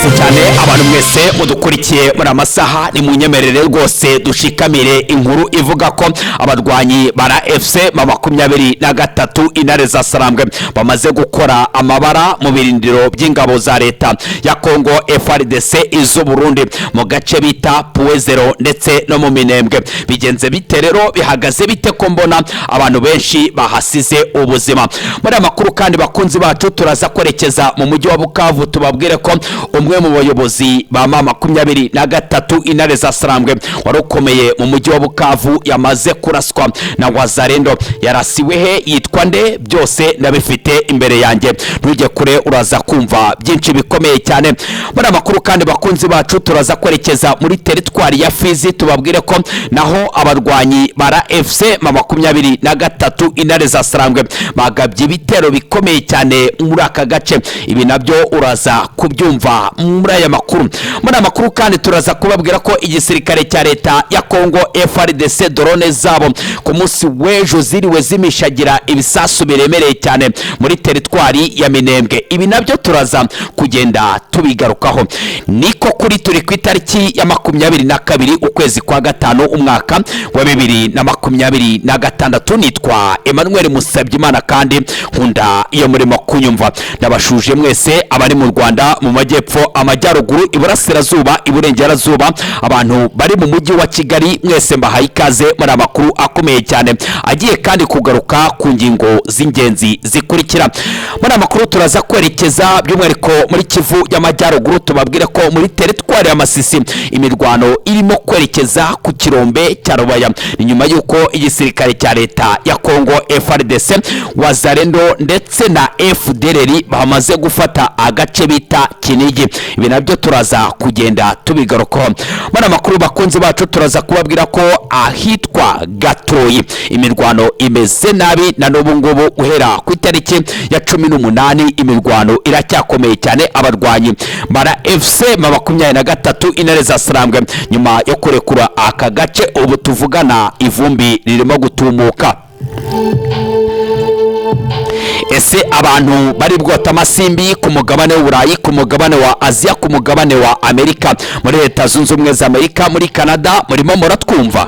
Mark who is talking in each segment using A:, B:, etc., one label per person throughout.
A: Murakoze cyane abantu mwese mudukurikiye muri amasaha. Ni munyemerere rwose dushikamire inkuru ivuga ko abarwanyi ba FC 23 Intare za Sarambwe bamaze gukora amabara mu birindiro by'ingabo za leta ya Kongo FARDC, iz'u Burundi, mu gace bita Puwezero ndetse no mu Minembwe. Bigenze bite rero? Bihagaze bite ko mbona abantu benshi bahasize ubuzima? Muri aya makuru kandi, bakunzi bacu, turaza kwerekeza mu mujyi wa Bukavu, tubabwire ko umwe mu bayobozi ba M23 Intare za Sarambwe wari ukomeye mu mujyi wa Bukavu yamaze kuraswa na Wazalendo. Yarasiwe he? Yitwa nde? Byose ndabifite imbere yanjye, ntujye kure, uraza kumva byinshi bikomeye cyane. Muri aya makuru kandi, bakunzi bacu, turaza kwerekeza muri teritwari ya Fizi, tubabwire ko naho abarwanyi ba FC 23 Intare za Sarambwe bagabye ibitero bikomeye cyane muri aka gace. Ibi nabyo uraza kubyumva muri aya makuru. Muri aya makuru kandi turaza kubabwira ko igisirikare cya leta ya Kongo FARDC, drone zabo ku munsi w'ejo ziriwe zimishagira ibisasu biremereye cyane muri teritwari ya Minembwe. Ibi nabyo turaza kugenda tubigarukaho. Niko kuri turi ku itariki ya 22 ukwezi kwa gatanu umwaka wa 2026. Nitwa Emmanuel Musabyimana kandi nkunda iyo murimo kunyumva. Ndabashuje mwese abari mu Rwanda, mu majyepfo, amajyaruguru, iburasirazuba, iburengerazuba, abantu bari mu mujyi wa Kigali, mwese mbahaye ikaze muri amakuru akomeye cyane agiye kandi kugaruka ku ngingo z'ingenzi zikurikira. Muri amakuru turaza kwerekeza by'umwihariko muri Kivu y'Amajyaruguru, tubabwire ko muri teritwari ya Masisi imirwano irimo kwerekeza ku kirombe cya Rubaya. Ni nyuma y'uko igisirikare cya leta ya Kongo FARDC, Wazalendo ndetse na FDLR bamaze gufata agace bita Kinigi. Ibi nabyo turaza kugenda tubigarukaho muri amakuru. Bakunzi bacu, turaza kubabwira ko ahitwa Gatoyi imirwano imeze nabi na n'ubu ngubu. Guhera ku itariki ya 18 imirwano iracyakomeye cyane. Abarwanyi bara FC 23 Intare za Sarambwe, nyuma yo kurekura aka gace, ubu tuvugana ivumbi ririmo gutumuka. Ese abantu bari bwota amasimbi ku mugabane w'Uburayi, ku mugabane wa Aziya, ku mugabane wa Amerika, muri Leta Zunze Ubumwe za Amerika, muri Canada, murimo muratwumva?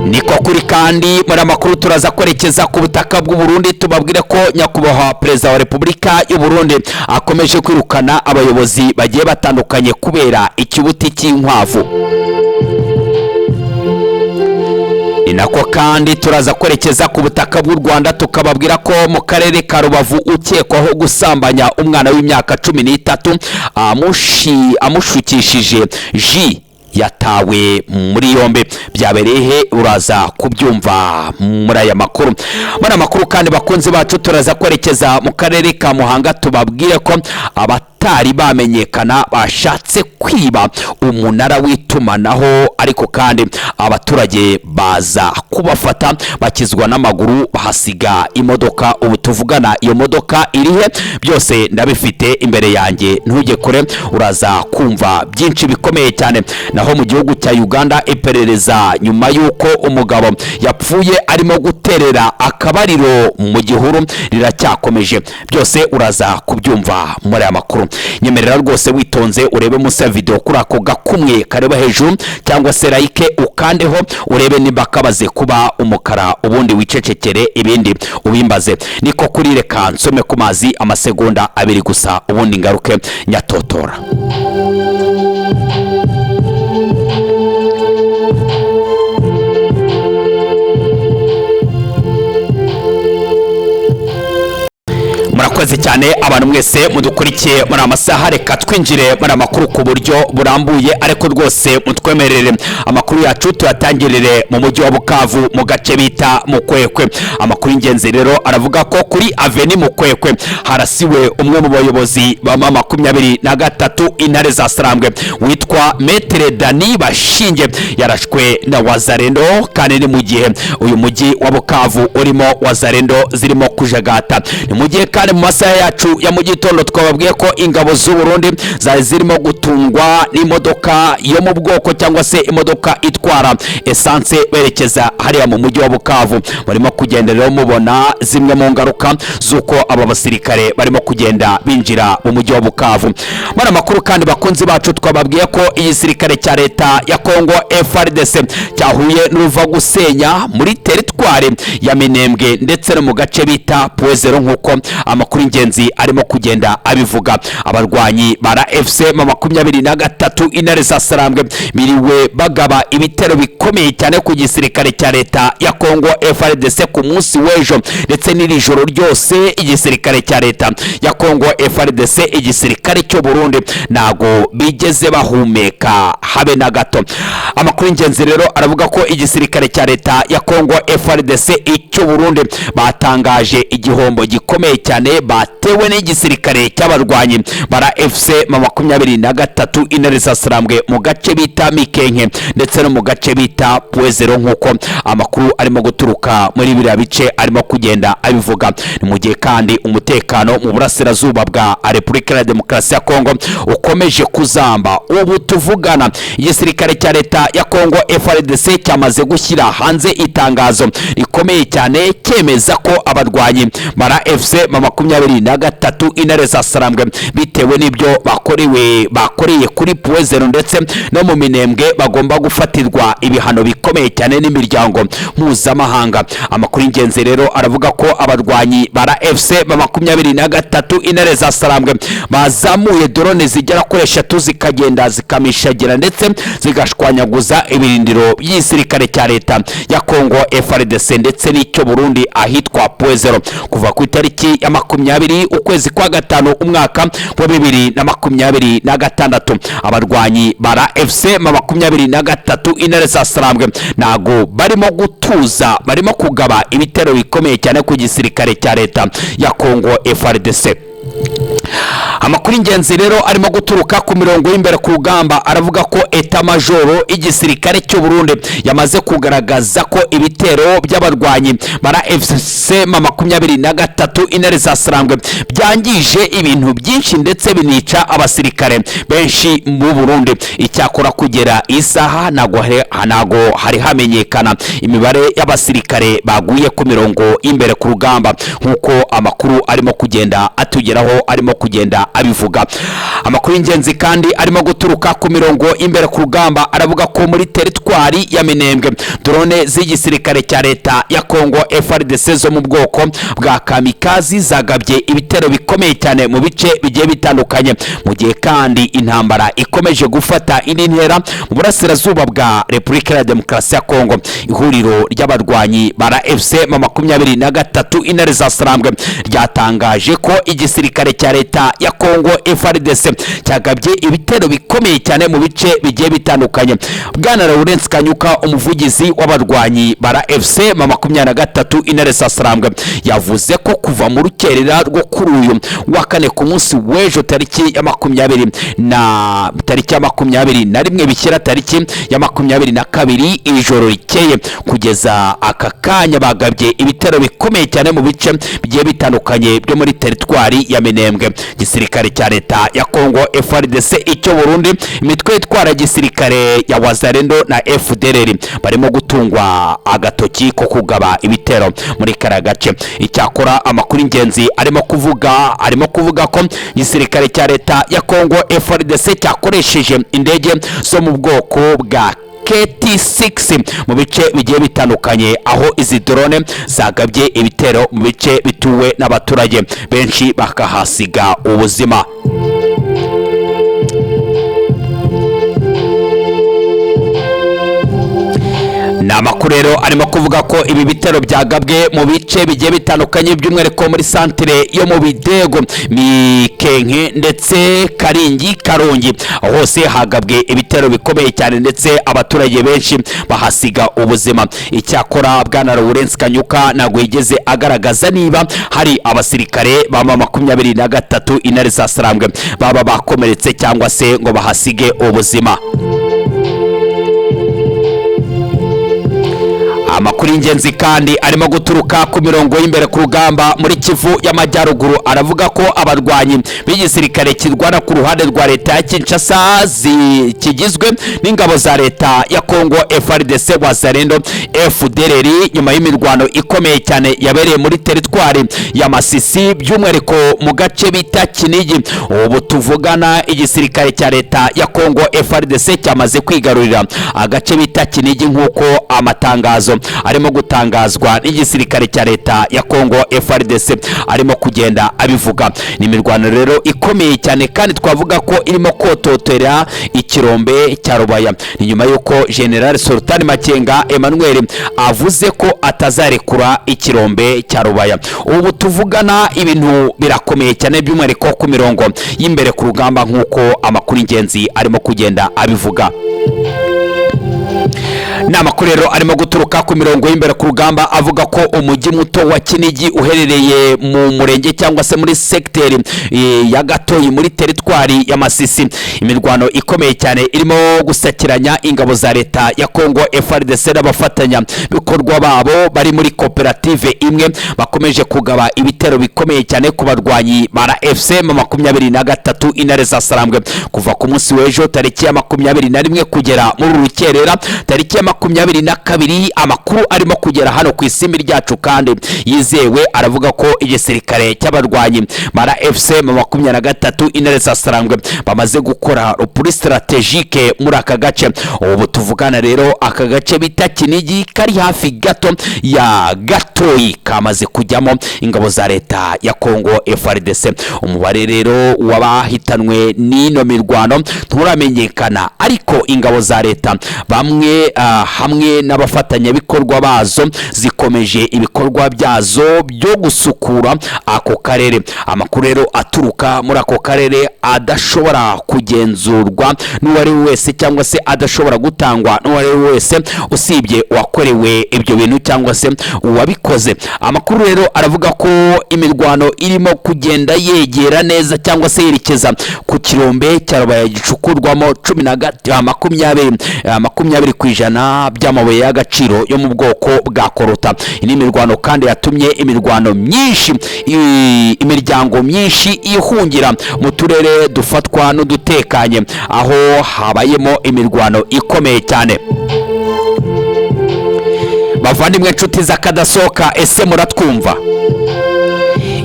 A: Niko kuri kandi muri amakuru turaza kwerekeza ku butaka bw'u Burundi, tubabwire ko nyakubahwa Perezida wa Repubulika y'u Burundi akomeje kwirukana abayobozi bagiye batandukanye kubera ikibuti cy'inkwavu. Ni nako kandi turaza kwerekeza ku butaka bw'u Rwanda, tukababwira ko mu karere ka Rubavu ukekwaho gusambanya umwana w'imyaka 13 amushukishije ji yatawe muri yombi. Byabereye he? Uraza kubyumva muri aya makuru. Muri aya makuru kandi, bakunzi bacu, turaza kwerekeza mu karere ka Muhanga, tubabwire ko abatari bamenyekana bashatse kwiba umunara w'itumanaho, ariko kandi abaturage baza kubafata bakizwa n'amaguru, bahasiga imodoka. Ubu tuvugana iyo modoka irihe? Byose ndabifite imbere yanjye, ntujye kure, uraza kumva byinshi bikomeye cyane. Naho mu gihugu cya Uganda, iperereza nyuma y'uko umugabo yapfuye arimo guterera akabariro mu gihuru riracyakomeje. Byose uraza kubyumva muri aya makuru. Nyemerera rwose witonze urebe munsi ya video kuri ako gakumwe kareba hejuru, cyangwa se like ukandeho urebe nimba kabaze kuba umukara, ubundi wicecekere, ibindi ubimbaze. Niko kuri, reka nsome ku mazi amasegonda 2 gusa, ubundi ngaruke nyatotora. Murakoze cyane abantu mwese mudukurikiye muri amasaha. Reka twinjire muri amakuru ku buryo burambuye, ariko rwose mutwemerere amakuru yacu tuyatangirire mu mujyi wa Bukavu mu gace bita Mukwekwe. Amakuru y'ingenzi rero aravuga ko kuri Aveni Mukwekwe harasiwe umwe mu bayobozi ba 23 Intare za Sarambwe witwa Metere Dani Bashinge, yarashwe na Wazalendo. Kandi ni mu gihe uyu mujyi wa Bukavu urimo Wazalendo zirimo kujagata. Ni mu gihe kandi mu Masaha yacu ya mu gitondo twababwiye ko ingabo z'u Burundi zari zirimo gutungwa n'imodoka yo mu bwoko cyangwa se imodoka itwara esanse berekeza hariya mu mujyi wa Bukavu. Barimo kugenda rero mubona zimwe mu ngaruka z'uko aba basirikare barimo kugenda binjira mu mujyi wa Bukavu. Muri amakuru kandi, bakunzi bacu, twababwiye ko igisirikare cya leta ya Kongo FARDC cyahuye n'uruva gusenya muri teritwari ya Minembwe ndetse no mu gace bita Pwezero, nk'uko amakuru ingenzi arimo kugenda abivuga. Abarwanyi ba FC 23 Intare za Sarambwe biriwe bagaba ibitero bikomeye cyane ku gisirikare cya leta ya Kongo FARDC ku munsi w'ejo ndetse n'iri joro ryose. Igisirikare cya leta ya Kongo FARDC, igisirikare cy'u Burundi ntago bigeze bahumeka habe na gato. Amakuru y'ingenzi rero aravuga ko igisirikare cya leta ya Kongo FARDC, icy'u Burundi batangaje igihombo gikomeye cyane batewe n'igisirikare cy'abarwanyi bara FC 23 Intare za Sarambwe mu gace bita Mikenke ndetse no mu gace bita Pwezero, nk'uko amakuru arimo guturuka muri biriya bice arimo kugenda abivuga. Ni mu gihe kandi umutekano mu burasirazuba bwa Repubulika ya Demokarasi ya Kongo ukomeje kuzamba. Ubu tuvugana, igisirikare cya leta ya Kongo FARDC cyamaze gushyira hanze itangazo rikomeye cyane cyemeza ko abarwanyi bara FC 23 Intare za Sarambwe bitewe n'ibyo bakorewe bakoreye kuri Pwezero ndetse no mu Minembwe bagomba gufatirwa ibihano bikomeye cyane n'imiryango mpuzamahanga. Amakuru y'ingenzi rero aravuga ko abarwanyi bara FC 23 Intare za Sarambwe bazamuye drone zigera kuri 3 zikagenda zikamishagira ndetse zigashwanyaguza ibirindiro by'igisirikare cya leta ya Kongo FARDC ndetse n'icyo Burundi ahitwa Pwezero kuva ku itariki ya 20 ukwezi kwa gatanu umwaka wa 2026. Abarwanyi bara FC 23 Intare za Sarambwe ntago barimo gutuza, barimo kugaba ibitero bikomeye cyane ku gisirikare cya leta ya Kongo FARDC. Amakuru y'ingenzi rero arimo guturuka ku mirongo y'imbere ku rugamba aravuga ko eta majoro igisirikare cy'u Burundi yamaze kugaragaza ko ibitero by'abarwanyi bara FC 23 Intare za Sarambwe byangije ibintu byinshi ndetse binica abasirikare benshi mu Burundi. Icyakora kugera isaha ntago hari hamenyekana imibare y'abasirikare baguye ku mirongo y'imbere ku rugamba, nk'uko amakuru arimo kugenda atugeraho arimo kugenda abivuga. Amakuru y'ingenzi kandi arimo guturuka ku mirongo imbere ku rugamba aravuga ko muri teritwari ya Minembwe drone z'igisirikare cya leta ya Kongo FARDC zo mu bwoko bwa kamikazi zagabye ibitero bikomeye cyane mu bice bigiye bitandukanye, mu gihe kandi intambara ikomeje gufata indi ntera mu burasirazuba bwa Repubulika ya Demokarasi ya Kongo. Ihuriro ry'abarwanyi bara FC 23 Intare za Sarambwe ryatangaje ko igisirikare cya leta ya Kongo FARDC cyagabye ibitero bikomeye cyane mu bice bigiye bitandukanye. Bwana Lawrence Kanyuka, umuvugizi w'abarwanyi bara FC 23 Intare za Sarambwe, yavuze ko kuva mu rukerera rwo kuri uyu wa kane ku munsi w'ejo tariki ya 20 na tariki ya 21 bishyira tariki ya 22 ijoro rikeye kugeza aka kanya bagabye ibitero bikomeye cyane mu bice bigiye bitandukanye byo muri teritwari ya Minembwe. Igisirikare cya leta ya Kongo FARDC, icyo Burundi, imitwe itwara gisirikare ya Wazalendo na FDLR barimo gutungwa agatoki ko kugaba ibitero muri kara gace. Icyakora amakuru ingenzi arimo kuvuga ko igisirikare cya leta ya Kongo FARDC cyakoresheje indege zo mu bwoko bwa KT6 mu bice bigiye bitandukanye, aho izi drone zagabye ibitero mu bice bituwe n'abaturage benshi bakahasiga ubuzima. Ni amakuru rero arimo kuvuga ko ibi bitero byagabwe mu bice bigiye bitandukanye, by'umwihariko muri santire yo mu Bidego, Mikenke ndetse Karingi, Karongi. Aho hose hagabwe ibitero bikomeye cyane ndetse abaturage benshi bahasiga ubuzima. Icyakora bwana Lawrence Kanyuka ntabwo yigeze agaragaza niba hari abasirikare ba 23 Intare za Sarambwe baba bakomeretse cyangwa se ngo bahasige ubuzima. Amakuru y'ingenzi kandi arimo guturuka ku mirongo y'imbere ku rugamba muri Kivu y'Amajyaruguru aravuga ko abarwanyi b'igisirikare kirwana ku ruhande rwa leta ya Kinshasa kigizwe n'ingabo za leta ya Kongo FARDC, Wazalendo, FDLR, nyuma y'imirwano ikomeye cyane yabereye muri teritwari ya Masisi, by'umwihariko mu gace bita Kinigi, ubu tuvugana igisirikare cya leta ya Kongo FARDC cyamaze kwigarurira agace bita Kinigi, nk'uko amatangazo arimo gutangazwa n'igisirikare cya leta ya Kongo FARDC arimo kugenda abivuga. Ni imirwano rero ikomeye cyane kandi twavuga ko irimo kototera ikirombe cya Rubaya. Ni nyuma y'uko General Sultan Makenga Emmanuel avuze ko atazarekura ikirombe cya Rubaya. Ubu tuvugana ibintu birakomeye cyane, by'umwihariko ku mirongo y'imbere ku rugamba, nk'uko amakuru y'ingenzi arimo kugenda abivuga. Ni amakuru rero arimo guturuka ku mirongo y'imbere ku rugamba avuga ko umujyi muto wa Kinigi uherereye mu murenge cyangwa se muri segiteri ya Gatoyi muri teritwari ya Masisi, imirwano ikomeye cyane irimo gusakiranya ingabo za leta ya Kongo FARDC n'abafatanya bikorwa babo bari muri koperative imwe, bakomeje kugaba ibitero bikomeye cyane ku barwanyi ba FC 23 Intare za Sarambwe kuva ku munsi w'ejo tariki ya 21 kugera muri uru rukerera tariki ya 22. Amakuru arimo kugera hano ku isimbi ryacu kandi yizewe aravuga ko igisirikare cy'abarwanyi bara FC 23 Intare za Sarambwe bamaze gukora repli stratégique muri aka gace. Ubu tuvugana rero aka gace bita Kinigi kari hafi gato ya Gatoyi kamaze kujyamo ingabo za leta ya Kongo FARDC. Umubare rero w'abahitanwe n'ino mirwano nturamenyekana, ariko ingabo za leta bamwe hamwe n'abafatanyabikorwa bazo zikomeje ibikorwa byazo byo gusukura ako karere. Amakuru rero aturuka muri ako karere adashobora kugenzurwa n'uwari we wese cyangwa se adashobora gutangwa n'uwari we wese usibye uwakorewe ibyo bintu cyangwa se uwabikoze. Amakuru rero aravuga ko imirwano irimo kugenda yegera neza cyangwa se yerekeza ku kirombe cya Rubaya gicukurwamo 20% by'amabuye y'agaciro yo mu bwoko bwa korota. Iyi ni imirwano kandi yatumye imirwano myinshi, imiryango myinshi ihungira mu turere dufatwa n'udutekanye, aho habayemo imirwano ikomeye cyane. Bavandimwe, inshuti z'akadasohoka, ese muratwumva?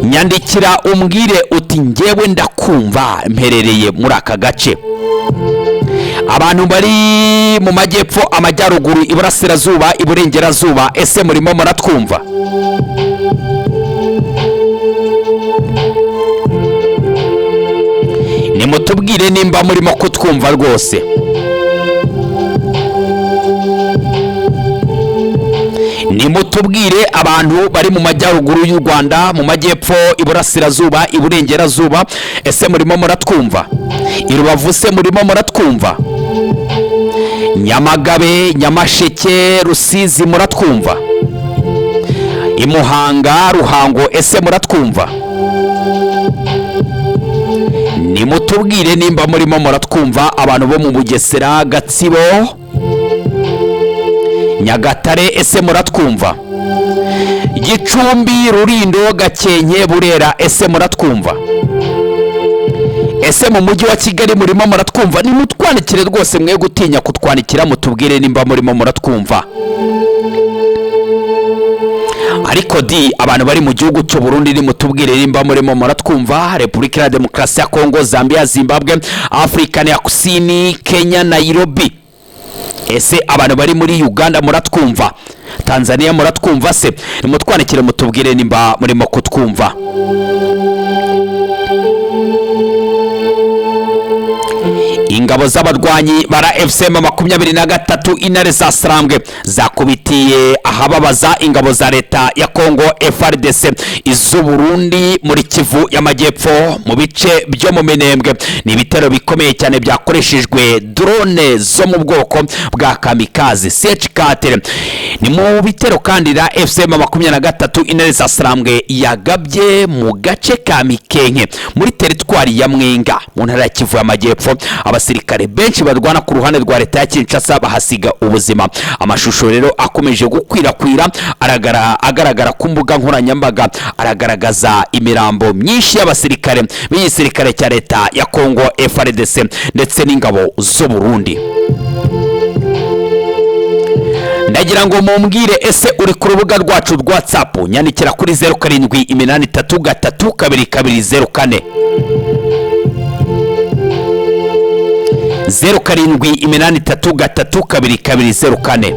A: Nyandikira umbwire uti ngewe ndakumva mperereye muri aka gace. Abantu bari mu majyepfo, amajyaruguru, iburasirazuba, iburengerazuba, ese murimo muratwumva? Nimutubwire nimba murimo kutwumva rwose. Nimutubwire abantu bari mu majyaruguru y'u Rwanda, mu majyepfo, iburasirazuba, iburengerazuba, ese murimo muratwumva? I Rubavu se murimo muratwumva? Nyamagabe, Nyamasheke, Rusizi muratwumva? I Muhanga, Ruhango, ese muratwumva? Nimutubwire nimba murimo muratwumva. Abantu bo mu Bugesera, Gatsibo, Nyagatare, ese muratwumva? Gicumbi, Rulindo, Gakenke, Burera, ese muratwumva? Ese mu mujyi wa Kigali murimo muratwumva? Nimutwandikire rwose, mwe gutinya kutwandikira, mutubwire nimba murimo muratwumva. Ariko di abantu bari mu gihugu cy'u Burundi nimutubwire nimba murimo muratwumva. Repubulika ya Demokarasi ya Kongo, Zambia, Zimbabwe, Afurika ya Kusini, Kenya, Nairobi. Ese abantu bari muri Uganda muratwumva? Tanzania muratwumva se? Nimutwandikire mutubwire nimba murimo kutwumva. Ingabo z'abarwanyi bara FC 23 Intare za Sarambwe zakubitiye ahababaza ingabo za leta ya Kongo FARDC iz'u Burundi muri Kivu y'Amajyepfo mu bice byo mu Minembwe. Ni ibitero bikomeye cyane byakoreshejwe drone zo mu bwoko bwa kamikaze CH4. Ni mu bitero kandi la FC 23 Intare za Sarambwe yagabye mu gace ka Mikenke muri teritwari ya Mwenga mu ntara ya Kivu y'Amajyepfo. Abasirikare Abasirikare benshi barwana ku ruhande rwa leta ya Kinshasa bahasiga ubuzima. Amashusho rero akomeje gukwirakwira agaragara ku mbuga nkoranyambaga, aragaragaza imirambo myinshi y'abasirikare b'igisirikare cya leta ya Kongo FARDC ndetse n'ingabo z'u Burundi. Ndagira ngo mumbwire, ese uri ku rubuga rwacu rwa WhatsApp? Nyandikira kuri 0783 322 04, 0783 322 04.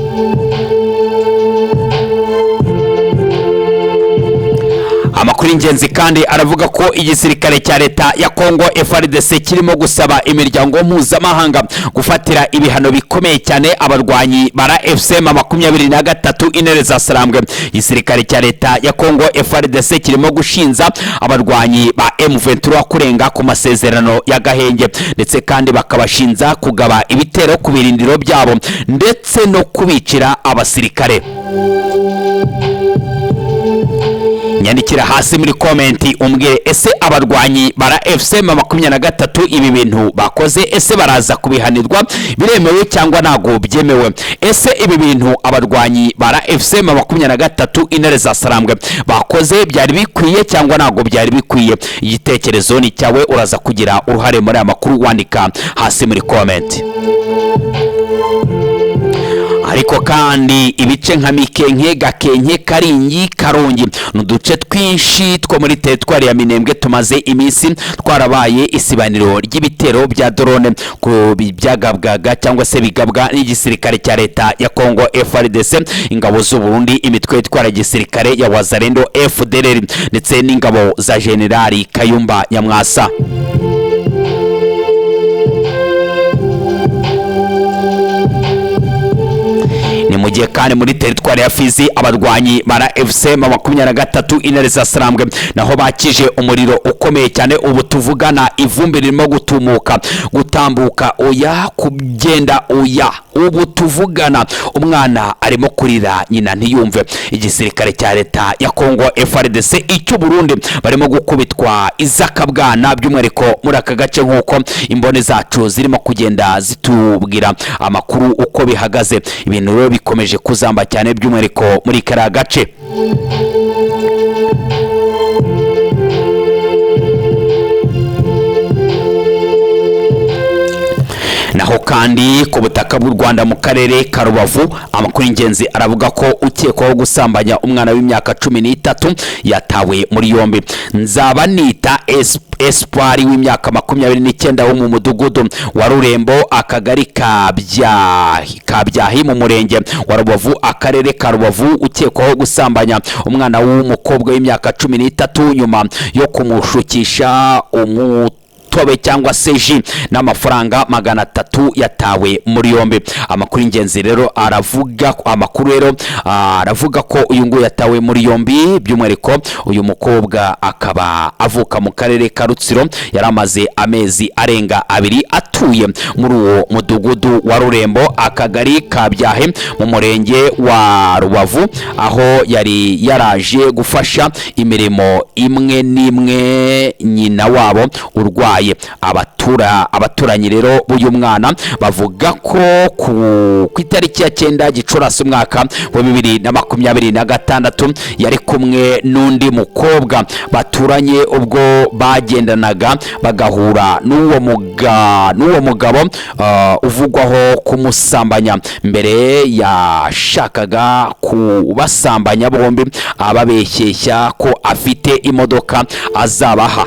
A: Amakuru y'ingenzi kandi aravuga ko igisirikare cya leta ya Kongo FARDC kirimo gusaba imiryango mpuzamahanga gufatira ibihano bikomeye cyane abarwanyi bara FCM 23 Intare za Sarambwe. Igisirikare cya leta ya Kongo FARDC kirimo gushinza abarwanyi ba M23 kurenga ku masezerano ya Gahenge, ndetse kandi bakabashinza kugaba ibitero ku birindiro byabo ndetse no kubicira abasirikare. Nyandikira hasi muri komenti umbwire, ese abarwanyi bara FCM 23 ibi bintu bakoze ese baraza kubihanirwa? Biremewe cyangwa ntago byemewe? Ese ibi bintu abarwanyi bara FCM 23 Intare za Sarambwe bakoze byari bikwiye cyangwa ntago byari bikwiye? Igitekerezo ni cyawe, uraza kugira uruhare muri aya makuru wandika hasi muri komenti. Ariko kandi ibice nka Mikenke, Gakenke, Karingi, Karongi ni uduce twinshi two muri teritwari ya Minembwe tumaze iminsi twarabaye isibaniro ry'ibitero bya drone ku byagabwaga cyangwa se bigabwa n'igisirikare cya leta ya Kongo FARDC, ingabo z'u Burundi, imitwe itwara gisirikare ya Wazalendo, FDLR ndetse n'ingabo za Generali Kayumba Nyamwasa. Ni mu gihe kandi muri teritwari ya Fizi abarwanyi bara FC 23 Intare za Sarambwe naho bakije umuriro ukomeye cyane. Ubu tuvugana ivumbi ririmo gutumuka, gutambuka oya, kugenda oya. Ubu tuvugana umwana arimo kurira nyina ntiyumve. Igisirikare cya leta ya Kongo FARDC icy'u Burundi barimo gukubitwa izakabwana, by'umwihariko muri aka gace nk'uko imbone zacu zirimo kugenda zitubwira amakuru uko bihagaze. Ibintu rero bikomeje kuzamba cyane by'umwihariko muri kariya gace. Naho kandi ku butaka bw'u Rwanda mu karere ka Rubavu, amakuru y'ingenzi aravuga ko ukekwaho gusambanya umwana w'imyaka 13 yatawe muri yombi. Nzabanita Espoir w'imyaka 29 wo mu mudugudu wa Rurembo, akagari ka Byahi mu murenge wa Rubavu, akarere ka Rubavu, ukekwaho gusambanya umwana w'umukobwa w'imyaka 13 nyuma yo kumushukisha umutobe cyangwa se ji n'amafaranga 300 yatawe muri yombi. Amakuru y'ingenzi rero aravuga, amakuru rero aravuga ko uyu nguyu yatawe muri yombi, by'umwihariko uyu mukobwa akaba avuka mu karere ka Rutsiro, yari amaze amezi arenga 2 atuye muri uwo mudugudu wa Rurembo, akagari ka Byahe mu murenge wa Rubavu, aho yari yaraje gufasha imirimo imwe n'imwe nyina wabo urwaye. Abaturanyi rero b'uyu mwana bavuga ko ku itariki ya 9 Gicurasi umwaka wa 2026 yari kumwe n'undi mukobwa baturanye, ubwo bagendanaga bagahura n'uwo mugabo uvugwaho kumusambanya. Mbere yashakaga kubasambanya bombi ababeshyeshya ko afite imodoka azabaha.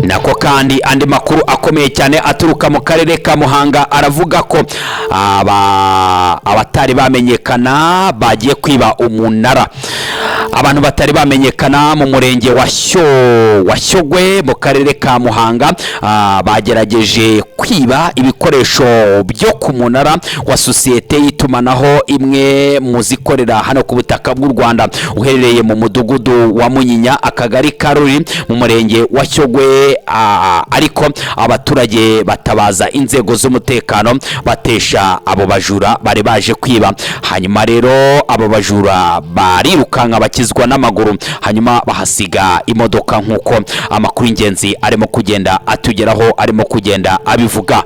A: Nako kandi andi makuru akomeye cyane aturuka mu karere ka Muhanga aravuga ko abatari bamenyekana bagiye kwiba umunara. Abantu batari bamenyekana mu murenge wa Shyogwe mu karere ka Muhanga bagerageje kwiba ibikoresho byo ku munara wa sosiyete y'itumanaho imwe mu zikorera hano ku butaka bw'u Rwanda, uherereye mu mudugudu wa Munyinya, akagari ka Ruri mu murenge wa Shyogwe. Ariko abaturage batabaza inzego z'umutekano batesha abo bajura bari baje kwiba. Hanyuma rero abo bajura barirukanka Bakizwa n'amaguru, hanyuma bahasiga imodoka, nk'uko amakuru y'ingenzi arimo kugenda atugeraho arimo kugenda abivuga.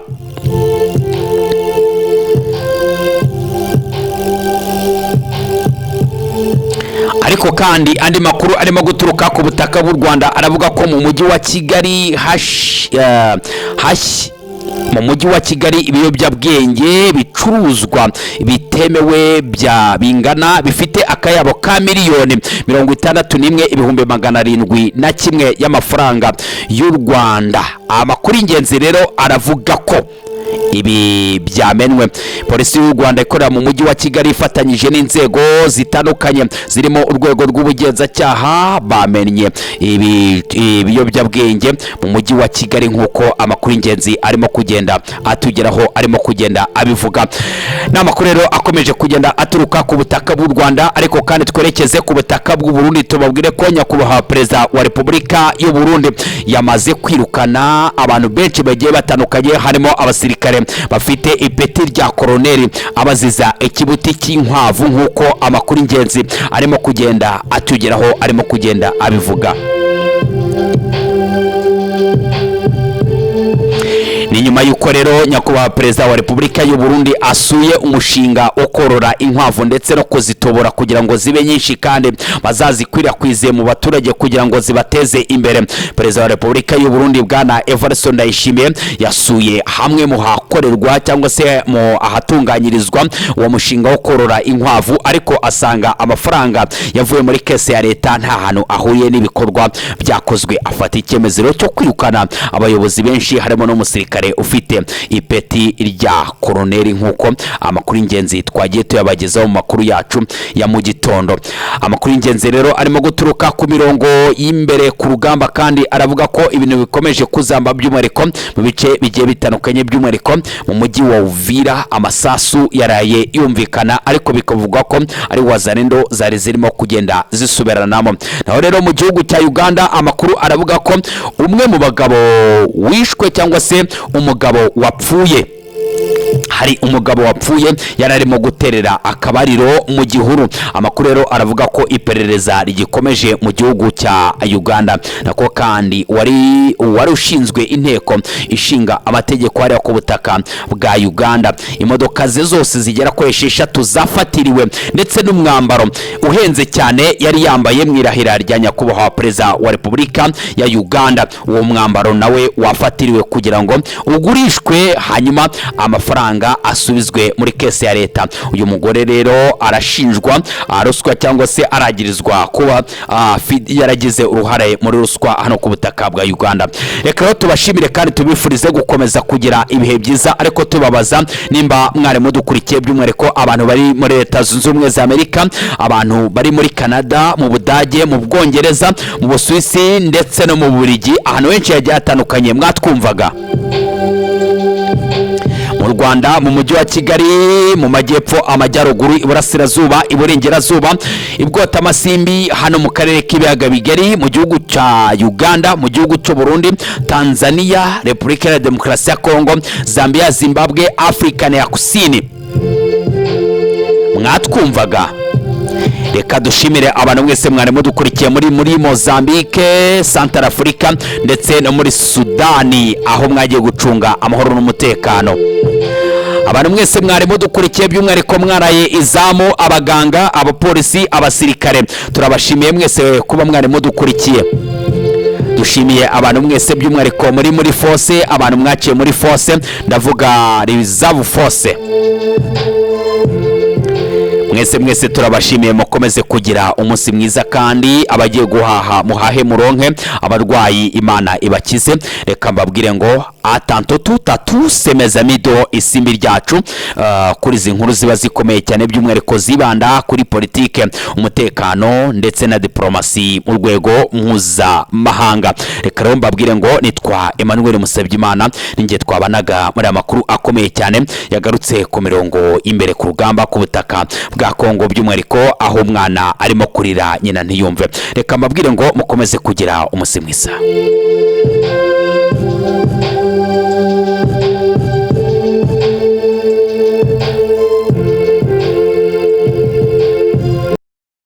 A: Ariko kandi andi makuru arimo guturuka ku butaka bw'u Rwanda aravuga ko mu mujyi wa Kigali mu mujyi wa Kigali ibiyobyabwenge bicuruzwa bitemewe bya bingana bifite akayabo ka 61,701,000 y'amafaranga y'u Rwanda. Amakuru y'ingenzi rero aravuga ko ibi byamenwe. Polisi y'u Rwanda ikorera mu mujyi wa Kigali ifatanyije n'inzego zitandukanye zirimo urwego rw'ubugenzacyaha bamennye ibi ibiyobyabwenge mu mujyi wa Kigali, nk'uko amakuru y'ingenzi arimo kugenda atugeraho arimo kugenda abivuga. Ni amakuru rero akomeje kugenda aturuka ku butaka bw'u Rwanda. Ariko kandi twerekeze ku butaka bw'u Burundi, tubabwire ko nyakubahwa Perezida wa Repubulika y'u Burundi yamaze kwirukana abantu benshi bagiye batandukanye, harimo abasirikare bafite ipeti rya koroneri, abaziza ikibuti cy'inkwavu, nk'uko amakuru y'ingenzi arimo kugenda atugeraho arimo kugenda abivuga. Ni nyuma y'uko rero nyakubahwa Perezida wa Repubulika y'u Burundi asuye umushinga wo korora inkwavu ndetse no kuzitobora kugira ngo zibe nyinshi kandi bazazikwirakwize mu baturage kugira ngo zibateze imbere. Perezida wa Repubulika y'u Burundi Bwana Evariste Ndayishimiye yasuye hamwe mu hakorerwa cyangwa se mu ahatunganyirizwa uwo mushinga wo korora inkwavu, ariko asanga amafaranga yavuye muri kese ya leta nta hantu ahuriye n'ibikorwa byakozwe, afata icyemezo rero cyo kwirukana abayobozi benshi harimo n'umusirikare ufite ipeti rya koroneri, nk'uko amakuru y'ingenzi twagiye tuyabagezaho mu makuru yacu ya mu gitondo. Amakuru y'ingenzi rero arimo guturuka ku mirongo y'imbere ku rugamba kandi aravuga ko ibintu bikomeje kuzamba, by'umwihariko mu bice bigiye bitandukanye, by'umwihariko mu mujyi wa Uvira amasasu yaraye yumvikana, ariko bikavugwa ko ari wazarendo zari zirimo kugenda zisubiranamo. Naho rero mu gihugu cya Uganda amakuru aravuga ko umwe mu bagabo wishwe cyangwa se umugabo wapfuye, hari umugabo wapfuye yari arimo guterera akabariro mu gihuru. Amakuru rero aravuga ko iperereza rigikomeje mu gihugu cya Uganda. Nako kandi wari ushinzwe inteko ishinga amategeko hariya ku butaka bwa Uganda, imodoka ze zose zigera kuri 6 zafatiriwe ndetse n'umwambaro uhenze cyane yari yambaye mu irahira rya nyakubahwa Perezida wa Repubulika ya Uganda. Uwo mwambaro nawe wafatiriwe kugira ngo ugurishwe hanyuma amafaranga asubizwe muri kese ya leta. Uyu mugore rero arashinjwa ruswa cyangwa se aragirizwa kuba yaragize uruhare muri ruswa hano ku butaka bwa Uganda. Reka rero tubashimire kandi tubifurize gukomeza kugira ibihe byiza, ariko tubabaza nimba mwari mudukurikiye, by'umwihariko abantu bari muri Leta Zunze Ubumwe za Amerika, abantu bari muri Canada, mu Budage, mu Bwongereza, mu Busuwisi ndetse no mu Bubiligi, ahantu henshi hagiye hatandukanye mwatwumvaga. Mu Rwanda, mu mujyi wa Kigali, mu majyepfo, amajyaruguru, iburasirazuba, iburengerazuba, ibwotamasimbi, hano mu karere k'ibiyaga bigari, mu gihugu cya Uganda, mu gihugu cy'u Burundi, Tanzania, Repubulika ya Demokarasi ya Kongo, Zambia, Zimbabwe, Afrika ya Kusini, mwatwumvaga. Reka dushimire abantu mwese mwari mudukurikiye muri Mozambique, Central Africa ndetse no muri Sudani, aho mwagiye gucunga amahoro n'umutekano. Abantu mwese mwari mudukurikiye, by'umwihariko mwaraye izamu, abaganga, abapolisi, abasirikare, turabashimiye mwese kuba mwari mudukurikiye. Dushimiye abantu mwese by'umwihariko muri force, abantu mwaciye muri force, ndavuga reserve force, mwese mwese turabashimiye. Mukomeze kugira umunsi mwiza, kandi abagiye guhaha muhahe muronke, abarwayi Imana ibakize. Reka mbabwire ngo atanto tutatu semezamido isimbi ryacu kuri izi nkuru ziba zikomeye cyane, by'umwihariko zibanda kuri politike, umutekano ndetse na diplomasi mu rwego mpuzamahanga. Reka rero mbabwire ngo nitwa Emmanuel Musabyimana, ninjye twabanaga muri aya makuru akomeye cyane yagarutse ku mirongo imbere ku rugamba ku butaka bwa Kongo, by'umwihariko aho umwana arimo kurira nyina ntiyumve. Reka mbabwire ngo mukomeze kugira umunsi mwiza.